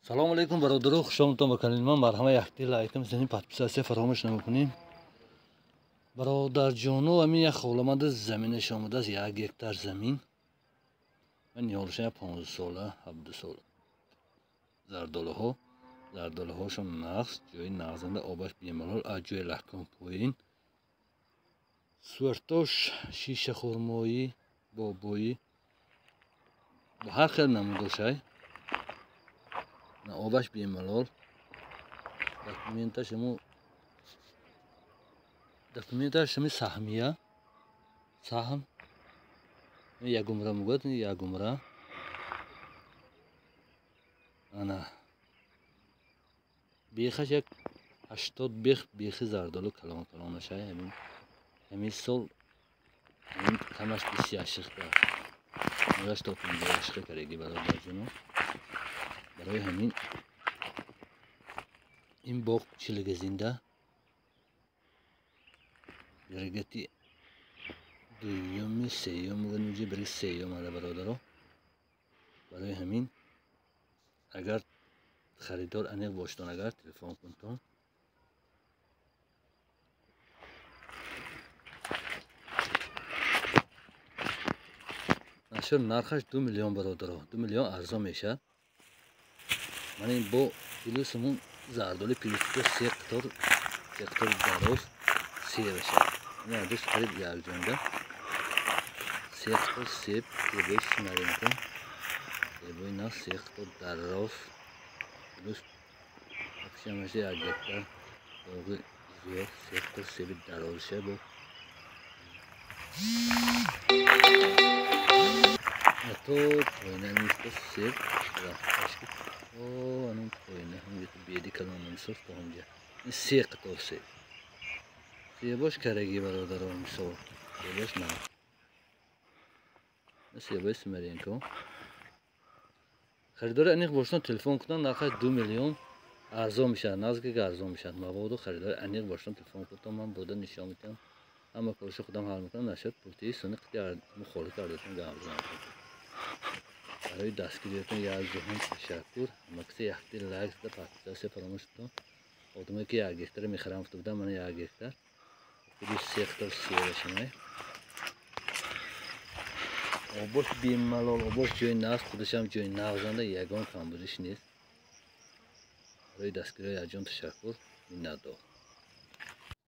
Салом алейкум бародаро, хуш омадтон ба канали ман. Марҳама, якти лайкам зани, подписаться фаромӯш намекунем. Бародарҷоно, ҳамин як холамада заминаш омадааст, 1 гектар замин. Ман ниҳолша 15 сола, 17 сола. Зардолуҳо, зардолуҳошон нағз, ҷои нағзанда, обаш бемалол, аз ҷои лаҳкон поин. Суартош шиша хурмоӣ, бобоӣ, бо ҳар хел намудошай. Обаш бемалол. Документаш ему документаш ами саҳмия. Саҳм як умра мегӯяд, як умра. Ана бехаш як 80 бех, бехи зардолу калон калонашай. Ҳамин сол ҳамин камаш 20 ашиқта. Мураш то 50 ашиқа кардаги, бародарҷоно. Барои ҳамин ин боғ 40 газинда, бригати дуюми, сеюм, мегӯяд, бриги сеюм ада, бародаро. Барои ҳамин агар харидор аниқ бошедон, агар телефон кунтон. Нашуд, нархаш 2 миллион, бародаро, 2 миллион, арзон мешавад. Мана ин бо плюсумун зардоли плюс се қатор, се қатор дароз себаша. Ин дӯст қариб якҷонда се қатор себ, себои Смаренко, себои нав, се қатор дароз, плюс вообще 1 гектар боғи зиёд, се қатор себи дарозша бо то поина мисто себ рафташ то анун поина, ҳамҷа беди калон мисол то ҳамҷа ин се қатор себ. Себош караги, бародаро, мисол себош нав, себои Смаренко. Харидори аниқ бошанд, телефон кунанд, нархаш 2 миллион, арзон мешавад, наздик арзон мешавад. Мабодо харидори аниқ бошанд, телефон кунтон, ман бурда нишон медиҳам, ҳама корашо худам ҳал мекунам. Нашуд, пултии суни қити мухолиф кардатон гап занам. Барои дастгириятон як ҷаҳон ташаккур. Ҳама касе якти лайк зада, подписаться фаромӯш кунтон. Одамое ки 1 гектара мехарам гуфта будам, мана 1 гектар худи се қатор себашамай. Обош бемалол, обош ҷои нағз, худашам ҷои нағзанда, ягон камбудиш нест. Барои дастгириҳои якҷон ташаккур, миннатдор.